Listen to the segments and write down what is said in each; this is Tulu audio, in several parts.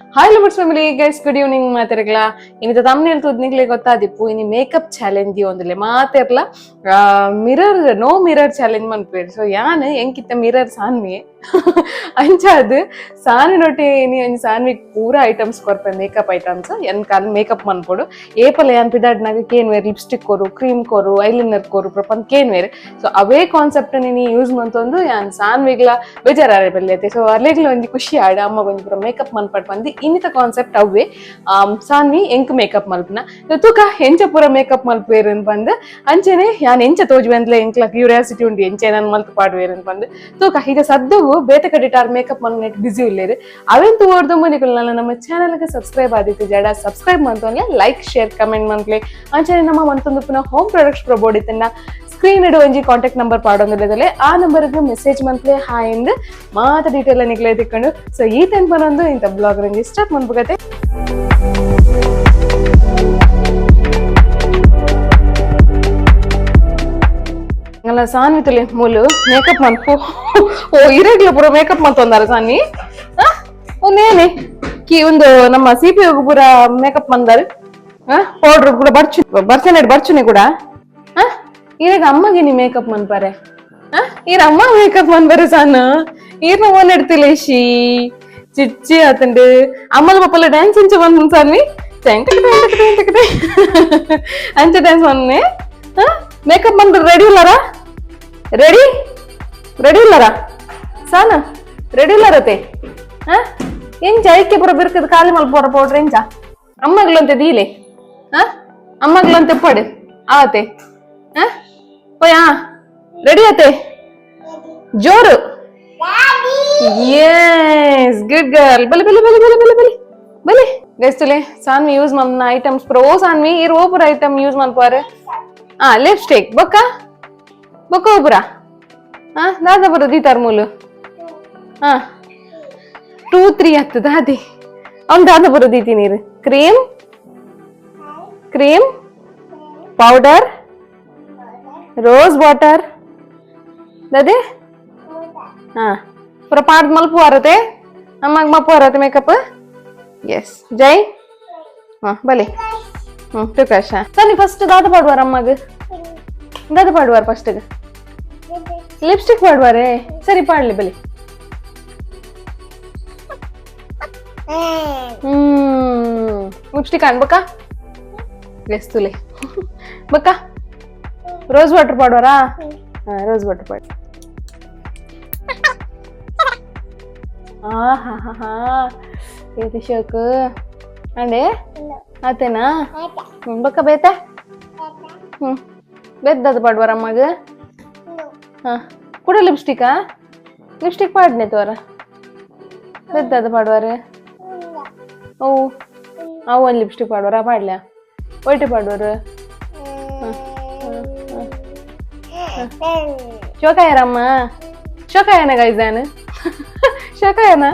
Hi lovers family guys, good evening ಮಾತಿರ್ಗಲ. ಇನ್ನಿತ thumbnail ತೂದ್ ಗೊತ್ತಾದಿಪ್ಪು. ಇನಿ ಮೇಕಪ್ ಚಾಲೆಂಜ್ ಒಂದಿಲ್ಲ ಮಾತಿರ್ಲ mirror no mirror challenge ಮನ್ಪೇರು. So ಯಾನ್ ಎಂಕಿತ್ತ ಮಿರರ್ ಸಾನ್ವಿ ಅಂಚಾದ್ ಸಾನಿ ಇನಿ ಒಂಜಿ ಸಾನ್ವಿಗ್ ಪೂರ ಐಟಮ್ಸ್ ಕೊರ್ಪೆ, ಮೇಕಪ್ ಐಟಮ್ಸ್. ಎನ್ ಕಾಲ್ ಮೇಕಪ್ ಮನ್ಪೊಡು. ಏಪಲ ಯಾನ್ ಪಿದಾಡ್ನಾಗ ಕೇನ್ವೇರ್, ಲಿಪ್ಸ್ಟಿಕ್ ಕೊರು, ಕ್ರೀಮ್ ಕೊರು, ಐಲೈನರ್ ಕೊರು ಪ್ರಪಂಚ ಕೇನ್ವೇರ್. ಸೊ ಅವೇ ಕಾನ್ಸೆಪ್ಟ್ ನೀನು ಯೂಸ್ ಮಂತೊಂದು ಯಾನ್ ಸಾನ್ವಿಗ್ಲ ಬೇಜಾರಾರೆ ಬಲ್ಲೆತೆ. ಸೊ ಅರ್ಲೆಗ್ಲ ಒಂಜಿ ಖುಷಿ ಆಡ, ಅಮ್ಮಗ್ ಒಂಜಿ ಪೂರ ಮೇಕಪ್ ಮನ್ಪಡ್ ಬಂದು. ಇನ್ನಿತ ಕಾನ್ಸೆಪ್ಟ್ ಅವ್ವೆ, ಸಾನ್ವಿ ಎಂಕ್ ಮೇಕಪ್ ಮಲ್ಪನ. ತೂಕ ಎಂಚ ಪೂರ ಮೇಕಪ್ ಮಲ್ಪೇರು ಬಂದು. ಅಂಚೆನೆ ಯಾನ್ ಎಂಚ ತೋಜುವೆ ಅಂತಲೇ ಎಂಕ್ಲ ಕ್ಯೂರಿಯಾಸಿಟಿ ಉಂಡು, ಎಂಚ ನನ್ ಮಲ್ತ್ ಪಾಡುವೇರು ಬಂದು. ತೂಕ ಈಗ ಸದ್ಯಗು ಬೇತೆ ಕಡಿಟಾರ್ ಮೇಕಪ್ ಮಲ್ನೆಟ್ ಬಿಸಿ ಉಲ್ಲೇರು. ಅವೆಂತ ಓಡ್ದು ಮುನಿಕುಲ್ ನಮ್ಮ ಚಾನಲ್ಗೆ ಸಬ್ಸ್ಕ್ರೈಬ್ ಆದಿತ್ತು ಜಡ ಸಬ್ಸ್ಕ್ರೈಬ್ ಮಂತೊಂದ್ಲೆ, like, share, comment ಮಂತ್ಲೆ. ಅಂಚನೆ ನಮ್ಮ ಮಂತೊಂದು ಪುನಃ ಹೋಮ್ ಪ್ರಾಡಕ್ಟ್ಸ್ ಪ್ರಬೋಡಿತನ್ನ ಸ್ಕ್ರೀನ್ ಇಡು ಒಂಜಿ ಕಾಂಟ್ಯಾಕ್ಟ್ ನಂಬರ್ ಪಾಡೊಂದಿಲ್ಲದಲೆ, ಆ ನಂಬರ್ಗೆ ಮೆಸೇಜ್ ಮಂತ್ಲೆ ಹಾಯ್ ಎಂದು ಮಾತ ಡೀಟೇಲ್ ನಿಕ್ಲೆ ತಿಕ್ಕೊಂಡು. ಸೊ ಈ ತನಕ ಇಂಥ ಬ್ಲಾಗ್ ರಂಜಿ ಸ್ಟಾರ್ಟ್ ಮನ್ಪುಗತೆ. ಅಲ್ಲ ಸಾನ್ವಿ ತುಲೆ ಮೂಲು ಮೇಕಪ್ ಮನ್ಪು. ಓ ಇರಗ್ಲ ಪೂರ ಮೇಕಪ್ ಮಂತೊಂದಾರ ಸಾನ್ವಿ. ನೇನೆ ಕಿ ಒಂದು ನಮ್ಮ ಸಿ ಪಿ ಪೂರ ಮೇಕಪ್ ಮಂದಾರು. ಪೌಡರ್ ಕೂಡ ಬರ್ಚು ಬರ್ಚನೆ ಬರ್ಚುನೆ ಕೂಡ. ಈರಾಗ ಅಮ್ಮಗೆ ನೀ ಮೇಕಪ್ ಮನ್ಪಾರೆ. ಈರ ಅಮ್ಮ ಮೇಕಪ್ ಮನ್ಪಾರೆ ಸಾನು. ಈರ್ನ ಓನ್ ಎಡ್ತಿಲೇಶಿ ಚಿಚ್ಚಿ ಆತಂಡು. ಅಮ್ಮల ಪಪ್ಪಲ ಡ್ಯಾನ್ಸ್ ಇಂಚ ಬಂದ್ ಸಾನ್ವಿ. ಅಂಚ ಡ್ಯಾನ್ಸ್ ಬಂದ್ನೆ. ಮೇಕಪ್ ಬಂದ್ರೆ ರೆಡಿ ಇಲ್ಲಾರ? ರೆಡಿ ರೆಡಿ ಇಲ್ಲಾರ ಸಾನ? ರೆಡಿ ಇಲ್ಲಾರತೆ? ಎಂಚ ಐಕೆ ಪೂರ ಬಿರ್ಕದ ಖಾಲಿ ಮಲ್ಪೋರ ಪೌಡ್ರ್ ಎಂಚ? ಅಮ್ಮಗ್ಲಂತೆ ದೀಲೆ. ಅಮ್ಮಗ್ಲಂತೆ ಪಡು ಆವತೆ. ಓಯಾ ರೆಡಿ ಆತೆ? ಜೋರು. Yes, good girl. ಬಲಿ ಬಲಿ ಬಲಿ ಬಲಿ ಬಲಿ ಬಲಿ ಬಲಿ. ಗೈಸ್ತುಲೆ ಸಾನ್ವಿ ಯೂಸ್ ಮನ್ನ ಐಟಮ್ಸ್ ಪ್ರೋ. ಸಾನ್ವಿ ಇರ್ ಓಪುರ ಐಟಮ್ ಯೂಸ್ ಮನ್ಪಾರೆ. ಲಿಪ್ಸ್ಟಿಕ್ ಬೊಕ್ಕ ಬೊಕ್ಕ ಒಬ್ಬರ ದಾದ ಬರ ದೀತಾರ್ ಮೂಲು. 2 3 ಹತ್ತು ದಾದಿ ಅವ್ನು ದಾದ ಬರೋ ದೀತಿ ನೀರು. Cream, cream powder, rose water ದಾದೆ. ಪೂರ ಪಾಡ್ದು ಮಲ್ಪು ವಾರತೆ. ಅಮ್ಮಗೆ ಮಪ್ಪು ವಾರತೆ ಮೇಕಪ್. ಎಸ್ ಜೈ. ಬಲಿ. ಪ್ರಕಾಶ ಸರಿ. ಫಸ್ಟ್ ದಾದ ಪಾಡುವಾರ ಅಮ್ಮಗ? ದಾದ ಪಾಡುವಾರ ಫಸ್ಟ್? ಲಿಪ್ಸ್ಟಿಕ್ ಪಾಡುವಾರೆ? ಸರಿ, ಪಾಡ್ಲಿ ಬಲಿ. ಲಿಪ್ಸ್ಟಿಕ್ ಅನ್ಬಕ್ಕ ಎಸ್ತುಲೆ. ಬಕ್ಕ ರೋಸ್ ವಾಟರ್ ಪಾಡುವಾರಾ? ರೋಸ್ ವಾಟರ್ ಪಾಡು. ಹಾ ಹಾ ಹಾ ಏತಿ ಶೋಕ್ ಅಂಡೆ ಆತೇನಾ? ಬಕ್ಕ ಬೇತ. ಬೆದ್ದದ ಪಾಡುವಾರ ಅಮ್ಮಗ? ಕೂಡ ಲಿಪ್ಸ್ಟಿಕ್ಕಾ? ಲಿಪ್ಸ್ಟಿಕ್ ಪಾಡ್ನೆ ತೋರ. ಬೆದ್ದದ ಪಾಡುವಾರೆ? ಓ ಅವು ಒಂದು ಲಿಪ್ಸ್ಟಿಕ್ ಪಾಡುವಾರ? ಪಾಡ್ಲ್ಯಾ? ಒಯ್ಟೆ ಪಾಡುವರು? ಶೋಕಾಯರಮ್ಮ? ಶೋಕಾಯನ ಗೈಜಾನ್? ಶೋಕಾಯನ?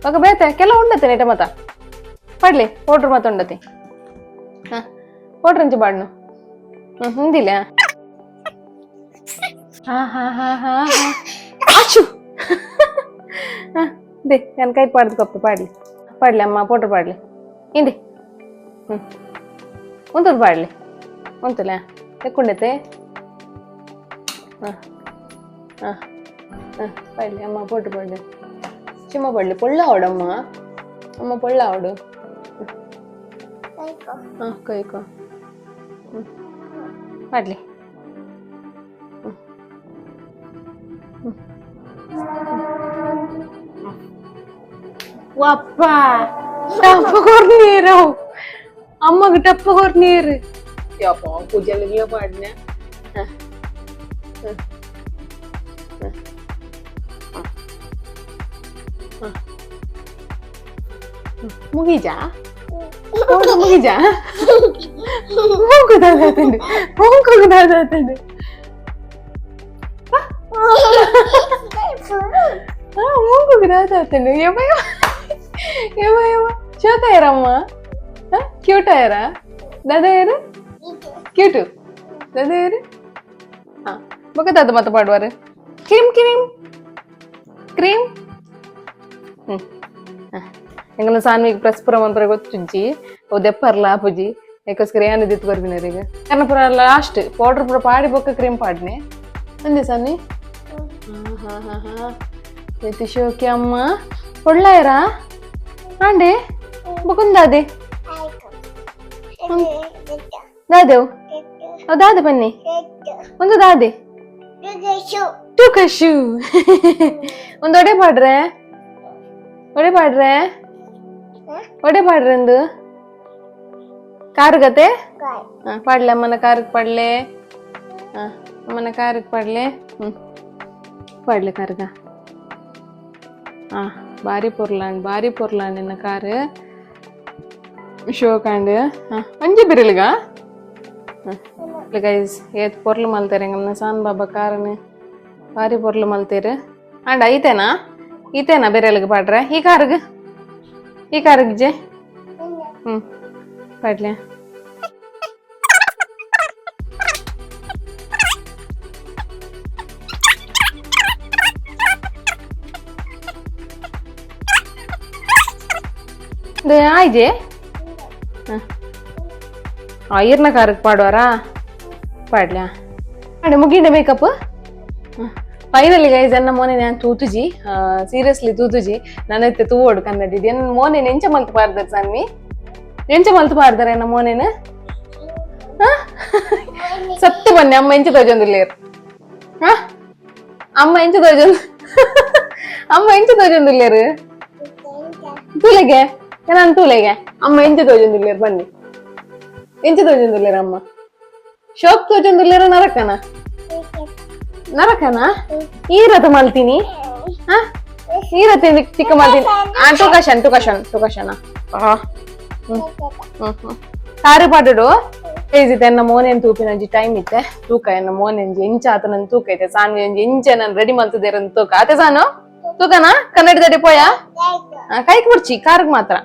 ఒక ಬೇತೆ ಕೆಲವು ಉಂಡತೆ ನೇಟ ಮತ ಪಾಡ್ಲಿ. ಪೌಡ್ರ್ ಮತ ಉಂಡತೆ. ಪೌಡ್ರ್ ಅಂಚೆ ಪಾಡ್ನು. ಹಿಂದಿಲ್ಲ. ಹಾ ಹಾ ಹಾ ಹಾ ಹಾ ಆಚು they ನಾನು ಕೈ ಪಾಡ್ದು ಕಪ್ಪು. ಪಾಡ್ಲಿ ಪಾಡ್ಲಿ ಅಮ್ಮ, ಪೌಡ್ರ್ ಪಾಡ್ಲಿ. ಹಿಂದೆ ಉಂತದು ಪಾಡ್ಲಿ. ಉಂತಲ್ಲ ತೆಕ್ಕೊಂಡೈತೆ. ಹಾಂ ಹಾಂ ಹಾಂ ಪಾಡ್ಲಿ ಅಮ್ಮ, ಪೌಡ್ರ್ ಪಾಡ್ಲಿ. ಚಿಮ್ಮ ಪಾಡ್ಲಿ. ಪೊಳ್ಳ ಆವಡಮ್ಮ, ಅಮ್ಮ ಪೊಳ್ಳ ಆವಡು. ಹಾಂ ಕೈಕೋ. ಪಾಡ್ಲಿ. ವಪ್ಪ ಟಪ್ಪ ಕೊರ್ ನೀರು ಅಮ್ಮಗ್, ಟಪ್ಪ ಕೊರ್ ನೀರು. ಯಪ್ಪ ಪೂಜೆಲ್ಲ ಪಾಡ್ನ. ಮುಗಿಜಾ? ಮುಗಿಜಾ? ಮೂಗುದಾದಂಡು ಮೂಗುದಾದಂಡು. ಮೂಗುದಾದಂಡು. ಯವ ಯವ ಯವ, ಶೋಕಾಯರಮ್ಮ? ಕ್ಯೂಟ್ ಆಯರ? ದಾದಾ ಕ್ಯೂಟು ದಾದಾ. ಹಾ ಬೊಕ್ಕ ದಾದ ಮತ್ತ ಪಾಡುವಾರು? Cream, cream, cream. ಹ್ಮ್ ಎಂಗಲ ಸಾನ್ವಿಗ್ ಪ್ರೆಸ್ ಪುರ ಮನ್ಪರೆ ಗೊತ್ತುಜ್ಜಿ ಓ ದೆಪ್ಪರ್ಲ ಆಪುಜಿ ಏಕೋಸ್ಕರ ಏನು ದಿತ್ತು ಕೊರ್ಪಿನರಿಗೆ ಕರ್ನ ಪುರ ಲಾಸ್ಟ್ ಪೌಡರ್ ಪುರ ಪಾಡಿ ಬೊಕ್ಕ ಕ್ರೀಮ್ ಪಾಡ್ನೆ ಅಂದೆ ಸಾನ್ವಿ. ಹಾ ಹಾ ಹಾ ಎತಿ ಶೋಕಿ ಅಮ್ಮ ಒಳ್ಳಾಯರಾ ಆಂಡೆ ಬೊಕೊಂದಾದೆ ದಾದೆವು ಅವ್ ದಾದೆ ಬನ್ನಿ ಒಂದು ದಾದೆ ಟುಕಶು ಒಂದು ಒಡೆ ಪಾಡ್ರೆ ಒಡೆ ಪಾಡ್ರೆ ಒಡೆ ಪಾಡ್ರೆ ಒಂದು ಕಾರುಗತೆ ಪಾಡ್ಲೆ ಅಮ್ಮನ ಕಾರಿಗೆ ಪಾಡ್ಲೆ. ಅಮ್ಮನ ಕಾರಿಗೆ ಪಾಡ್ಲೆ. ಪಾಡ್ಲೆ ಕಾರುಗ. ಬಾರಿ ಪೊರ್ಲಾಂಡ್ ಬಾರಿ ಪೊರ್ಲಾಂಡ್ ನಿನ್ನ ಕಾರು ಶೋಕಾಂಡ್. ಒಂಜಿ ಬಿರಿಲ್ಗ ಗೈಸ್ ಏತ್ ಪೊರ್ಲು ಮಲ್ತೇರೆ ಎಂಗಲ್ನ ಸಾನ್ ಬಾಬಾ ಕಾರನ್ ಬಾರಿ ಪೊರ್ಲು ಮಲ್ತೇರು. ಆಂಡ ಐತೇನಾ ಈತೇನಾ ಬೇರೆಲ್ಗ್ ಪಾಡ್ರೆ ಈ ಕಾರುಗ್ ಈ ಕಾರುಗ್ ಜೆ ಪಾಡ್ಲೆ. ಆಯ್ಜೆ ಈರ್ನ ಕಾರಕ್ಕೆ ಪಾಡುವಾರಾ ಪಾಡ್ಲ್ಯಾ ಪಾಡೆ ಮುಗಿಂಡೆ makeup. Finally guys ಎನ್ನ ಮೋನೆ ನಾನು ತೂತುಜಿ ಸೀರಿಯಸ್ಲಿ ತೂತುಜಿ ನಾನೈತೆ ತೂವೋಡು ಕನ್ನಡಿ ಎನ್ನ ಮೋನೆ ಎಂಚ ಮಲ್ತು ಪಾರ್ದರ್ ಸನ್ವಿ ಎಂಚ ಮಲ್ತು ಪಾರ್ದಾರ ಎನ್ನ ಮೋನೆನ ಸತ್ಯ ಬನ್ನಿ ಅಮ್ಮ ಎಂಚ ತೋಜೊಂದಿಲ್ಲೇರು. ಅಮ್ಮ ಎಂಚ ತೋಜೊಂದು ಅಮ್ಮ ಎಂಚ ತೋಜೊಂದಿಲ್ಲೇರು ತೂಲೆಗೆ ನಾನು ತೂಲೆಗೆ ಅಮ್ಮ ಎಂಚ ತೋಜೊಂದಿಲ್ಲೇರು ಬನ್ನಿ ಎಂಚ ತೋಜೊಂದಿಲ್ಲೇರು ಅಮ್ಮ ಶೋಕ್ ತೋಜೊಂದಿಲ್ಲೇರು ನರಕನ ನರಕನ ಈ ರಥ ಮಲ್ತೀನಿ ಈ ರಥ ಚಿಕ್ಕ ಮಲ್ತೀನಿ. ಟುಕಶನ್ ಟುಕಶನ್ ಟುಕಶನ ಕಾರು ಪಾಡುಡು ಇತ್ತೆ ಎನ್ನ ಮೋನೆನ್ ತೂಪಿನಂಜಿ ಟೈಮ್ ಇತ್ತೆ ತೂಕ ಎನ್ನ ಮೋನೆಂಜಿ ಎಂಚ ಆತ ನನ್ ತೂಕ ಐತೆ ಸಾನ್ವಿ ಅಂಜಿ ಎಂಚ ನನ್ ರೆಡಿ ಮಲ್ತದೇರ ತೂಕ ಆತೆ ಸಾನು ತೂಕನಾ ಕನ್ನಡದಡೆ ಪೋಯ ಕೈಕ್ ಬಿಡ್ಚಿ ಕಾರಿಗೆ ಮಾತ್ರ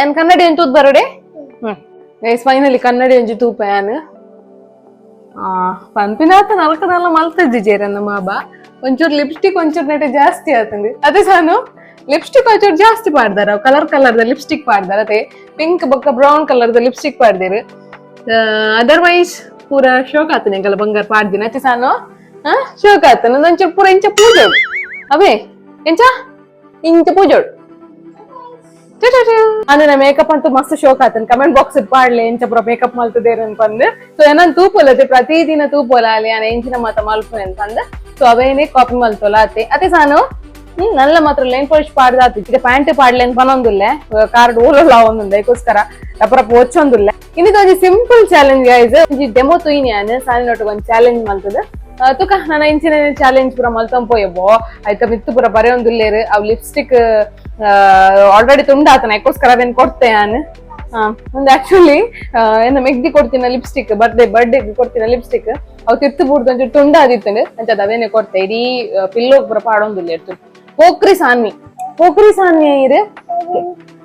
ಏನ್ ಕನ್ನಡಿ ಒಂಜಿ ತೂತ್ ಬರೋಡೆ. ಗೈಸ್ ಫೈನಲಿ ಕನ್ನಡಿ ಒಂಜಿ ತೂಪ ಯಾನ್ ಪನ್ಪಿನಾತ ನಲ್ಕದಲ್ಲ ಮಲ್ತಜ್ಜಿ ಜೇರನ್ನ ಮಾಬಾ ಒಂಚೂರು ಲಿಪ್ಸ್ಟಿಕ್ ಒಂಚೂರು ನೆಟೆ ಜಾಸ್ತಿ ಆತಂದು ಅದೇ ಸಾನು ಲಿಪ್ಸ್ಟಿಕ್ ಒಂಚೂರು ಜಾಸ್ತಿ ಪಾಡ್ದಾರ colour colour the lipstick ಪಾಡ್ದಾರ ಅದೇ ಪಿಂಕ್ ಬೊಕ್ಕ brown colour the lipstick ಪಾಡ್ದೇರು. Otherwise ಪೂರ ಶೋಕ್ ಆತನೆ ಎಂಕಲ ಬಂಗಾರ ಪಾಡ್ದಿನ ಅತ್ತೆ ಸಾನು ಶೋಕ್ ಆತನ ಒಂಚೂರು ಪೂರ ಇಂಚ ಪೂಜೋಡು ಅವೇ ಎಂಚ ಇಂಚ ಪೂಜೋಡು. ನಾನು ಮೇಕಪ್ ಅಂತೂ ಮಸ್ತ್ ಶೋಕ್ ಆತನ್ ಕಮೆಂಟ್ ಬಾಕ್ಸ್ ಪಾಡ್ಲೆ ಎಂಚ ಪೂರ ಮೇಕಪ್ ಮಲ್ತದೇರು ಅಂತಂದು. ಸೊ ಏನನ್ ತೂಪೊಲತೆ ಪ್ರತಿದಿನ ತೂಪೊಲ ಅಲ್ಲಿ ಯಾನ್ ಎಂಚಿನ ಮಾತ ಮಲ್ಪುನೆ ಅಂತಂದು. ಸೊ ಅವೇನೆ ಕಾಪಿ ಮಲ್ತೊಲ ಅತ್ತೆ ಅತ್ತೆ ಸಾನು. ನಲ್ಲ ಮಾತ್ರ ಲೈನ್ ಪಾಲಿಶ್ ಪಾಡ್ದಾತು ಈಗ ಪ್ಯಾಂಟ್ ಪಾಡ್ಲೇನ್ ಪನೊಂದುಲ್ಲೆ ಕಾರ್ಡ್ ಓಲೋಲ ಒಂದುಂಡೆ ಐಕೋಸ್ಕರ ರಪರಪ ಒಚ್ಚೊಂದುಲ್ಲೆ. ಇನ್ನಿದ ಒಂಜಿ simple challenge guys ಒಂಜಿ ಡೆಮೋ ತೂಯಿನಿ ಯಾನ್ ಸಾನಿನೊಟ್ಟಿಗೆ ಒಂಜಿ ಚಾಲೆಂಜ್ ಮಲ್ತದ ತುಕ ನನ ಇಂಚಿನ ಚಾಲೆಂಜ್ ಪೂರ ಮಲ್ತೊಂಪೋಯಬೋ ಆಯ್ತ ಮಿತ್ತು ಪೂರ ಬರೆಯೊಂದುಲ್ಲೇರು ಅವ್ ಲಿಪ್ಸ್ಟಿಕ್ ಆಲ್ರೆಡಿ ತುಂಡಾತನ ಐಕೋಸ್ಕರ ಅವೇನ್ ಕೊಡ್ತೆ ಯಾನ್. ಒಂದು ಆಕ್ಚುಲಿ ಏನ ಮೆಗ್ದಿ ಕೊಡ್ತೀನ lipstick birthday birthday ಕೊಡ್ತೀನ ಲಿಪ್ಸ್ಟಿಕ್ ಅವು ತಿರ್ತು ಬೂಡ್ದು ಒಂಚೂರು ತುಂಡಾದಿತ್ತಂಡು ಅಂಚ ಅವೇನೆ ಕೊಡ್ತೆ ಇಡೀ ಪಿಲ್ಲೋ ಪೂರ ಪಾಡೊಂದುಲ್ಲೆ ಇರ್ತು ಪೋಕ್ರಿ ಸಾನ್ವಿ ಪೋಕ್ರಿ ಸಾನ್ವಿ ಇರು.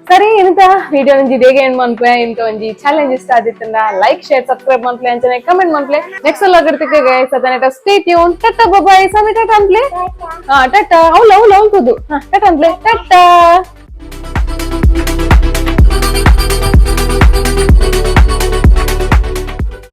ಸರಿ ಇಂತ ವಿಡಿಯೋ ಒಂಜಿ ಬೇಗ ಏನ್ ಮನ್ಪ್ಲೆ ಇಂತ ಒಂಜಿ ಚಾಲೆಂಜ್ ಇಷ್ಟ ಆದಿತ್ತಂಡ like share subscribe ಮನ್ಪ್ಲೆ ಅಂಚನೆ ಕಮೆಂಟ್ ಮನ್ಪ್ಲೆ. ನೆಕ್ಸ್ಟ್ ಎಲ್ಲ ಆಗಿರ್ತಿಕ್ಕೆ ಗೈಸ್ ಅದನ್ನ stay tune tata bye Swami tata ಅನ್ಪ್ಲೆ. ಹಾ ಟಾಟಾ ಅವ್ಲು ಅವ್ಲು ಅವ್ಲು ಹಾ ಟಾಟಾ ಅನ್ಪ್ಲೆ ಟಾಟಾ.